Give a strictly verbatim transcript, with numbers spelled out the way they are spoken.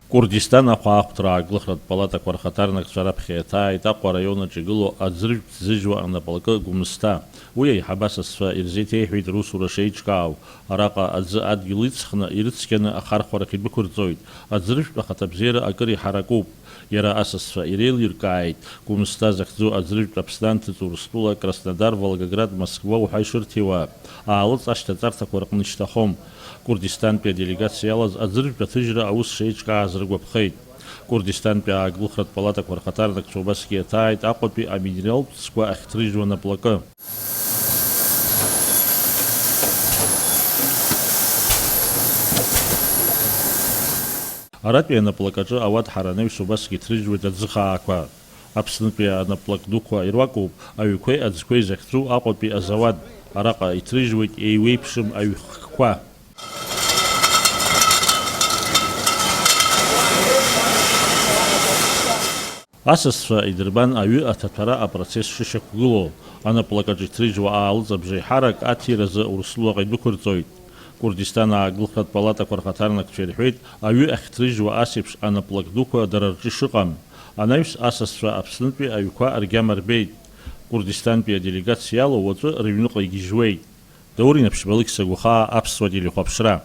Курдистан ахәаахәҭра ааглыхратә палатақәа рхаҭарнакцәа раԥхьа иаҭааит Аҟәа араион аҿы игылоу аӡыржәтә ҭзыжьуа анаплакы Гәымсҭа. Уи аиҳабы асасцәа ирзеиҭеиҳәеит русура шеиҿкаау. Араҟа аӡы адгьыл иҵхны, ирыцқьаны ахархәарахь идәықәырҵоит. Аӡыржәтә ахаҭабзиара акыр иҳаракуп. Иара асасцәа иреилиркааит, Гәымсҭа захьӡу аӡыржәтә Аԥсны анҭыҵ Урыстәыла, Краснодар, Волгоград, Москва уҳәа ишырҭиуа. Аалыҵ ашьҭаҵарҭақәа рҟны ишьҭахом. Курдистантәи аделегациа иалаз аӡыржәтә аҭыжьра аус шеиҿкааз ргәаԥхеит. Курдистантәи ааглыхратә палатақәа рхаҭарнакцәа убасгьы иаҭааит Аҟәатәи аминералтә ҵқәа ахьҭрыжьуа наплакы. Аратәи анаплакаҿы ауадҳара анаҩс убасгьы иҭрыжьуеит аӡыхаақәа. Аԥснытәи анаплак дуқәа ируакуп аҩқәеи аӡқәеи захьӡу Аҟәатәи азауад. Араҟа иҭрыжьуеит еиуеиԥшым аҩхкқәа. Асасцәа идырбан аҩы аҭаҭәара апроцесс шышьақәгылоу. Анаплакаҿ иҭрыжьуа аалыҵ абжеиҳарак аҭиразы Урыстәылаҟа идәықәырҵоит. Курдистан ааглыхратә палатақәа рхаҭарнакцәа ирҳәеит, аҩы ахьҭрыжьуа ас еиԥш анаплак дуқәа дара рҿы ишыҟам. Анаҩс асасцәа Аԥснытәи аҩқәа ргьама рбеит. Курдистантәи аделегациа иалоу уаҵәы рыҩныҟа игьежьуеит. Даур Инаԥшьба, Алықьса Гәахаа, Аԥсуа телехәаԥшра.